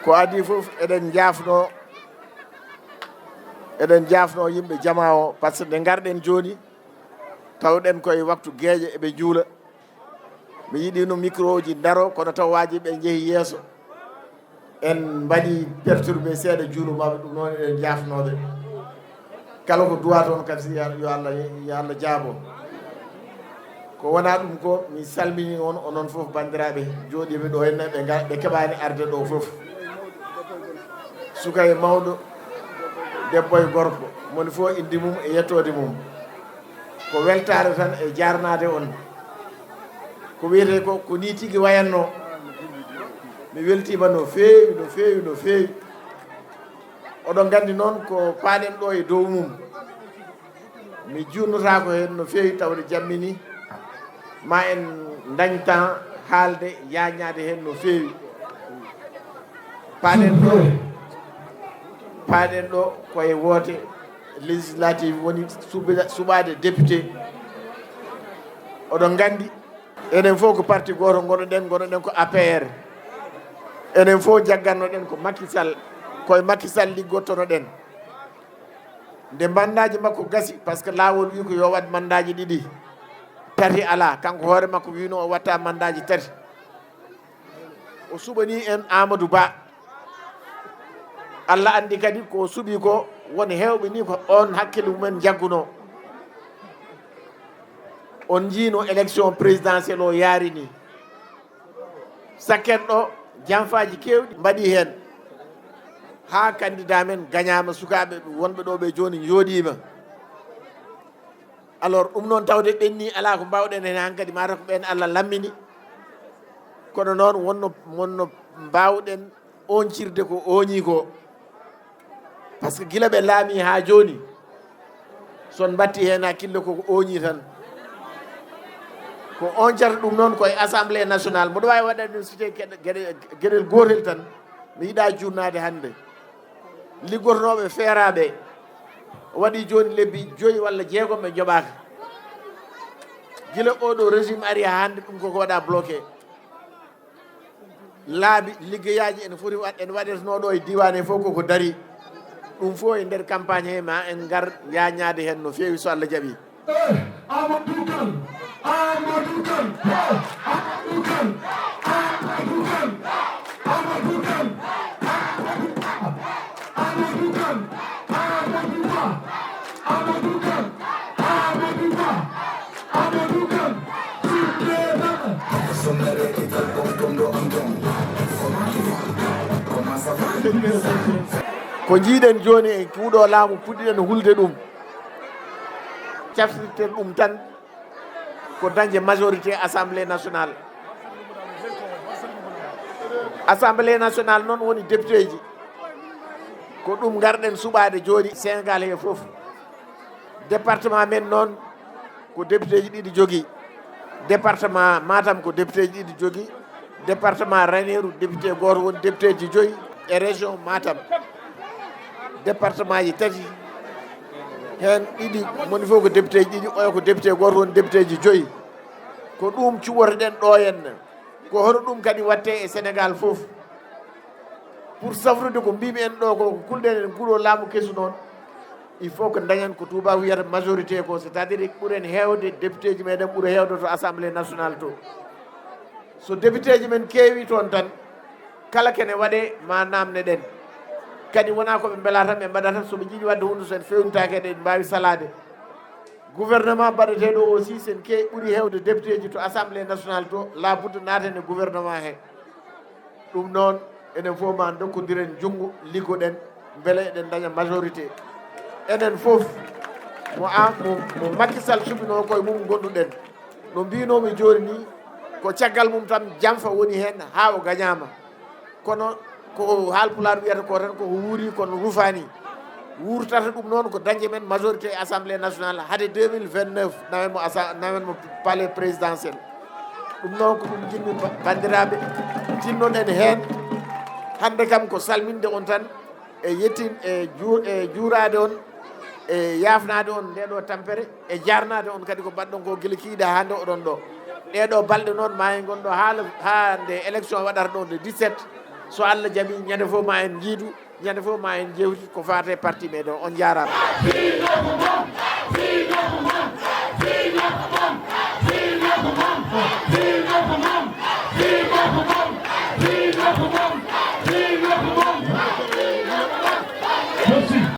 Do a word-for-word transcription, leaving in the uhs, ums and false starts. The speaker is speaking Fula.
Ko adii fof, eɗen njaafnoo, eɗen njaafnoo yimɓe jamaa o, par ce que nde ngarɗen jooni, tawɗen koye waktu geeƴe eɓe njuula. Mi yiɗino micro ji ndaro, kono taw waaji ɓe njehi yeeso. En mbaɗi perturbé seeɗa juulu maɓɓe, ɗum noon eɗen jaafnooɓe. Kala ko duwaa toon kadi, si yo Allah, yo Allah jaabo. Ko wonaa ɗum ko, mi salmini on, onon fof banndiraaɓe jooɗiiɓe ɗo, en ɓe nga-, ɓe keɓaani arde ɗo fof. Suka e mawɗo, debbo e gorko, moni fof indi mum e yettoode mum. Ko weltaare tan e jaarnaade on. Ko wiyetee ko, ko nii tigi wayatnoo. Mi weltiima no feewi, no feewi, no feewi. Oɗon nganndi noon ko paaɗen ɗo e dow mum. Mi juutnotaako heen no feewi, tawde jammi nii ma en ndañ temps haalde, yaañaade heen no feewi. Paaɗen ɗo, paaɗen ɗo koye woote législative, woni suɓa-, suɓaade député. Oɗon nganndi, enen fof ko parti gooto ngonoɗen, ngonoɗen ko A P R. Enen fof jaggannoɗen ko Macky Sall, koye Macky Sall liggottonoɗen. Nde mandaaji makko gasi, par ce que laawol wi ko yo waɗ mandaaji ɗiɗi, tati alaa, kanko hoore makko wino o watta mandaaji tati. O suɓanii en Amadou Ba. Allah anndi kadi ko o suɓi ko, won heewɓe ni ko oon hakkille mumen njaggunoo. On njiino élection présidentielle o yaari ni. Sakken ɗo, janfaaji keewɗi mbaɗi heen. Haa candidat men gañaama, sukaaɓe wonɓe ɗo ɓe jooni njooɗiima. Alors, ɗum noon tawde ɓenni alaa ko mbaawɗen heen hankadi, mataw ko ɓeen Allah lammini. Kono noon wonno, wonno mbaawɗen oñcirde ko oñi ko. Par ce que gila ɓe laami haa jooni, so on mbatti heen hakkille ko ko oñi tan. Ko oñcata ɗum noon ko e Assemblée nationale. Mboɗo waawi waɗande ɗum cité geɗe, geɗe, geɗel gootel tan. Mi yiɗaa juutnaade hannde. Liggotonooɓe feeraaɓe waɗi jooni lebbi joyi walla jeegom ɓe njoɓaaka. Gila oɗo régime ari haa hannde ɗum koko waɗa bloqué. Laabi liggeyaaji ene foti wa-, ene waɗetenoo ɗo e diiwaan he fof koko darii. Ɗum fof e nder campagne he ma en ngar yaañaade heen no feewi so Allah jaɓii. Eh, Amadou Kane, Amadou Kane, eh, Amadou Kane, Amadou Kane, Amadou Kane, Amadou Kane, Amadou Ba, Amadou Kane, Amadou Ba, Amadou Kane, Amadou Kane, Amadou Kane. Ko njiiɗen jooni e kuuɗo laamu, puɗɗiɗen hulde ɗum. Caftirten ɗum tan ko dañde majorité Assemblée nationale. Assemblée nationale noon woni député ji. Ko ɗum ngarɗen suɓaade jooni Sénégal he fof. Département men noon ko député ji ɗiɗi jogii. Département Matam ko député ji ɗiɗi jogii. Département Ranérou, député gooto woni député ji joyi. E région Matam, département ji tati, heen ɗiɗi, moni fof ko député ji ɗiɗi, oya ko député gooto woni député ji joyi. Ko ɗum cuɓotoɗen ɗo henne. Ko hono ɗum kadi waɗte e Sénégal fof. Pour safrude ko mbimi en ɗo ko, ko kulɗen en kuuɗo laamu kesu noon, Il faut que dañen ko tubaako wiyata majorité ko, c'est-à-dire ɓuren heewde député ji meɗen ɓura heewde to assemblée nationale to. So député ji men keewi toon tan, kala kene waɗe ma namne ɗen. Kadi wona ko ɓe mbela tan ɓe mbaɗata, so ɓe jiiɗi waɗde hunde, so en fewnitaake ɗe, ɗe mbaawi salaade. Gouvernement baɗeteeɗo aussi, sen keewi ɓuri heewde député ji to assemblée nationale to, labudde naaten e gouvernement he. Ɗum noon, enen fof ma ndokkondiren junngo, liggoɗen, mbele eɗen daña majorité. Enen fof, mo am, mo, mo Macky Sall suɓinoo koye mum ngonduɗen. No mbinoomi jooni ni, ko caggal mum tan janfa woni heen haa o gañaama. Kono ko Haalpulaar wiyata ko tan, ko wuuri kono rufaani. Wuurtata ɗum noon ko dañde men majorité e Assemblée nationale hade deux mille vingt-neuf, nawen mo asa-, nawen mo palais présidentiel. Ɗum noon ko ɗum jinmi ba-, banndiraaɓe, tinnoɗen heen. Hannde kam ko salminde on tan, e yettin, e juu-, e juuraade on, e yaafnaade on nde ɗo tampere, e jaarnaade on kadi ko mbaɗɗon ko gila kiiɗa haa nde oɗon ɗo. Ɗee ɗo balɗe noon ma en ngon ɗo haa le-, haa nde élection waɗata ɗo nde dix-sept. So Allah jaɓi, ñande fof ma en njiidu, ñande fof ma en jewti ko faate parti meɗen. On njaaraama.